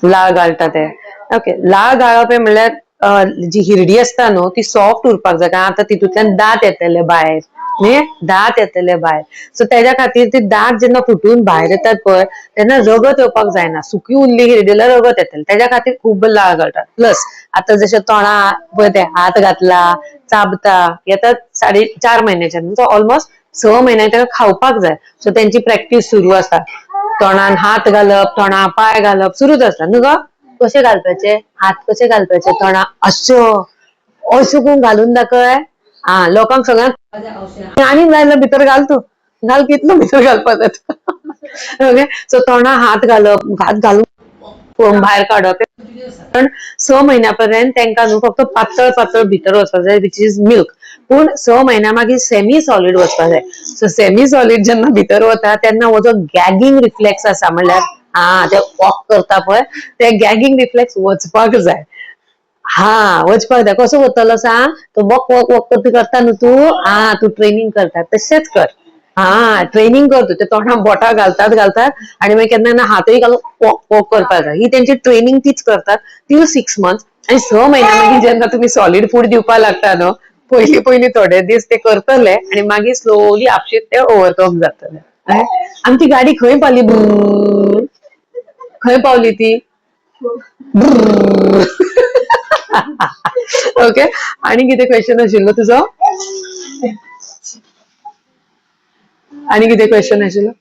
लाळ घालता ते. ओके, लाळ घाळप हे म्हणल्यार जी हिरडी आसता न्हू ती सॉफ्ट उरपाक जाय, कारण आतां तितूंतल्यान दांत येतले भायर, न्ही, दांत येतले भायर. सो तेज्या खातीर ती दांत जेन्ना फुटून भायर येतात पळय तेन्ना रगत येवपाक जायना. सुकी उरली हिरडी जाल्यार रगत येतलें, तेज्या खातीर खूब लाळ गळटा. प्लस आतां जशें तोंडा पळय ते हात घातला चाबता, येतात 4.5 म्हयन्याच्यान, सो ऑलमोस्ट 6 म्हयन्याक ताका खावपाक जाय. सो तेंची प्रॅक्टीस सुरू आसता, तोंडान हात घालप, तोंडा पांय घालप सुरूच आसता न्हू गो. कशे घालपाचे हात, कशे घालपाचे तोंडा, अशो अशो करून घालून दाखय. हा, लोकांक सगळ्यांक आनी जाय जाल्यार भितर घाल, तूं घाल, कितलो भितर घालपाक जाता. ओके, सो तोंडा हात घालप, हात घालून भायर काडप. पण 6 म्हयन्या पर्यंत तांकां न्हू फक्त पातळ पातळ भितर वचपाक जाय, which is milk. पूण 6 म्हयन्या मागीर सेमी सॉलिड वचपाक जाय. सो सेमी सॉलिड जेन्ना भितर वता तेन्ना हो जो गॅगिंग रिफ्लेक्स आसा, म्हणल्यार हा ते वॉक करता पळय, ते गॅगिंग रिफ्लेक्स वचपाक जाय. हा, वचपाक जाय. कसो वतलो सांग? तो वॉक वॉक वॉक करता करता न्हू तूं, हा तूं ट्रेनिंग करता तशेंच कर. हा, ट्रेनिंग करतो, ते तोंडात बोटां घालतात घालतात आणि मागीर केन्ना केन्ना हातूय घालून वॉक वॉक करपाक जाय. ही तेंची ट्रेनिंग तीच करतात तील 6 मंथ्स. आणि 6 म्हयन्या मागीर जेन्ना तुमी सॉलिड फूड दिवपाक लागता न्हू, पयली पयली थोडे दीस ते करतले आणि मागीर स्लोली आपशीच ते ओवरकम जातले. आमची गाडी खंय पावली? खंय पावली ती? ओके, आणि कितें क्वेश्चन आशिल्लो तुजो? आणि कितें क्वेश्चन आशिल्लो?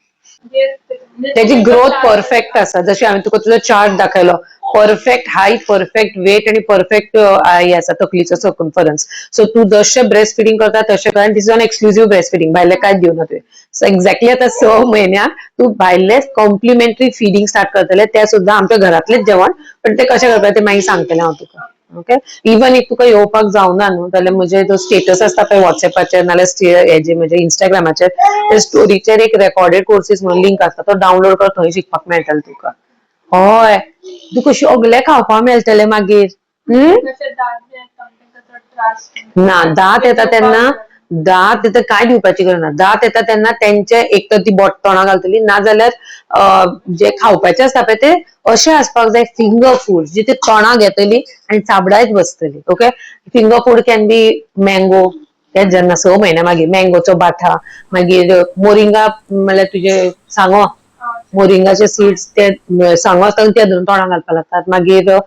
त्याची ग्रोथ परफेक्ट आसा, जशी हांवें तुका तुजो चार्ट दाखयलो, परफेक्ट हायट, परफेक्ट वेट आणि परफेक्ट हे आसा तकलीचो सर्कमफरन्स. सो तूं जशें ब्रेस्ट फिडिंग करता तशें कर. This is an exclusive breast feeding, भायलें कांयच दिवना तुवें. सो एक्झॅक्टली आतां 6 म्हयन्याक तूं भायले कॉम्प्लिमेंटरी फिडिंग स्टार्ट करतले, ते सुद्दां आमच्या घरातलेच जेवण, पण ते कशें करपाचें ते मागीर सांगतलें हांव तुका. ओके, इवन if तुका येवपाक जावना न्हू जाल्यार म्हजे जो स्टेटस आसता पळय वॉट्सॅपाचेर नाल्यार हेजे म्हजे इंस्टाग्रामाचेर, ते स्टोरीचेर एक रेकॉर्डेड कोर्सीस म्हणून लिंक आसता, तो डावनलोड कर, थंय शिकपाक मेळटलें तुका. हय, तुका सगळें खावपाक मेळटलें मागीर. ना, दांत येता तेन्ना, दांत येता काय दिवपाची गरज ना. दांत येता तेन्ना तेंचे एक तर ती बोट तोंडा घालतली, ना जाल्यार जे खावपाचे आसता पळय ते अशें आसपाक जाय, फिंगर फूड, जी ती तोंडाक घेतली आनी चाबडायत बसतली. Okay, finger food can be mango, तेच जेन्ना 6 म्हयन्या मागीर मँगोचो बाथा, मागीर मोरिंगा, म्हणल्यार तुजे सांगो, मोरिंगाचे सीड्स ते सांगो आसता ते धरून तोंडाक घालपाक लागतात. मागीर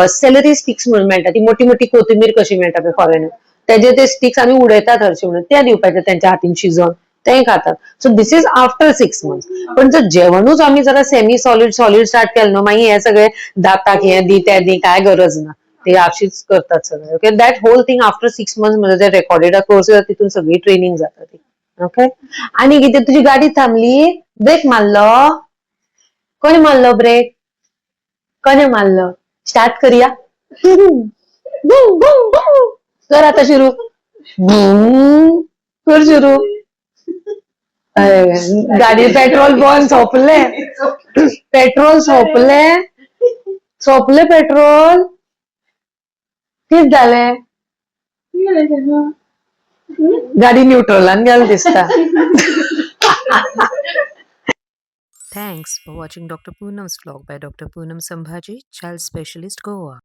सेलरी स्टिक्स म्हणून मेळटा, ती मोठी मोठी कोथिंबीर कशी मेळटा पळय फॉरेन, तेजे ते स्टिक्स आमी उडयतात हरशीं म्हणून, ते दिवपाचे तेंच्या हातीन शिजोवन, तेय खातात. So this is after 6 months. पण जर जेवणूच आमी जरा सेमी सॉलिड सॉलिड स्टार्ट केलें न्हू, मागीर हे सगळे दाताक हे दी ते दी काय गरज ना, ते आपशीच करतात सगळे. Okay, that whole thing after 6 months म्हणजे जे रेकॉर्डेड कोर्स तितून सगळी ट्रेनिंग जाता ती. ओके, आनी कितें तुजी गाडी थांबली, ब्रेक मारलो? कोणी मारलो ब्रेक? कोणी मारलो? स्टार्ट करूया, कर आता सुरू, कर सुरू. गाडी पेट्रोल बंद, सोंपले पेट्रोल, सोंपले सोंपले पेट्रोल. कित जालें? गाडी न्यूट्रलान गेल दिसता. Thanks for watching Dr. Poonam's vlog by Dr. Poonam Sambhaji, Child Specialist, Goa.